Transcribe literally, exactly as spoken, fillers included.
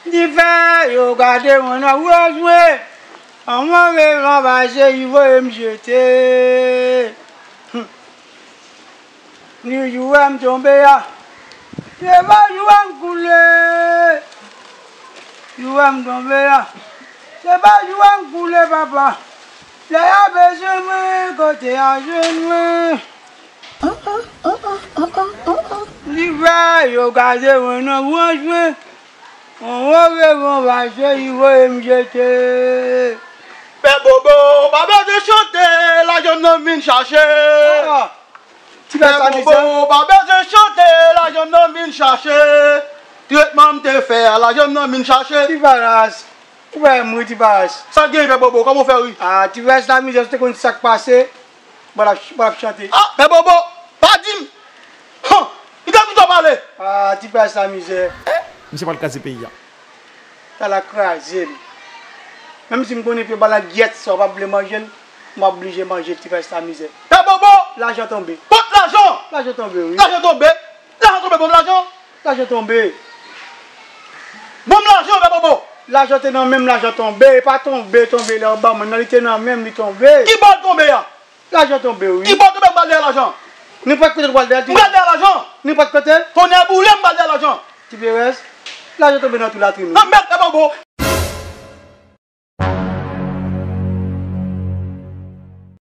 Dife yo gade mwen nan wòz mwen. An move van pase, li voye m jete. Hum. Li jou wè m tonbe a. Se pa jou wè m koule. Jou wè m tonbe a. Se pa jou wè m koule, papa. Lè y a bezwen mwen, kote y a jwenn mwen. Li vre, yo gade mwen nan branch mwen. Yon move van pase, li voye m jete. Pè Bobo, pa bezwen chante, lajan m nan vin chache. Ah, ti Pè pès la mizè. Bobo, pa bezwen chante, lajan m nan vin chache. Tretman m te fè a, lajan m nan vin chache. Ti Paras, ou fè m ri, Ti Paras. Sa gen, Pè Bobo, kòman w fè ri? Ah, ti Paras la mizè, si w te konn sa k pase, mwen ap, mwen ap chante. Ah, Pè Bobo, pa di m. Han, li te pito pale. Ah, ti Paras la mizè. Misye pral kraze peyi a. Sa la kraze m. Menm si m konnen pye bal la gyèt sa, w p ap vle manje l, m ap blije manje ti Paras la mizè. Pè Bobo! Lajan tonbe. Kot lajan? Lajan tonbe, wi. Lajan tonbe? Lajan tonbe, ban m lajan. Lajan tonbe. Ban m lajan, Pè Bobo. Lajan te nan men m, lajan tonbe. E pa tonbe, tonbe lè w ban mwen nan, li te nan men m, li tonbe. Ki bò l tonbe a? Lajan tonbe, wi. Ki bò l tonbe, m pral dèyè lajan. Nenpòt kote l pral dèyè l. M pral dèyè lajan. Nenpòt kote. Tonnè boule, m pral dèyè lajan. Ti Perès, lajan tonbe nan tou latrin ou. Nan mèt, Pè Bobo.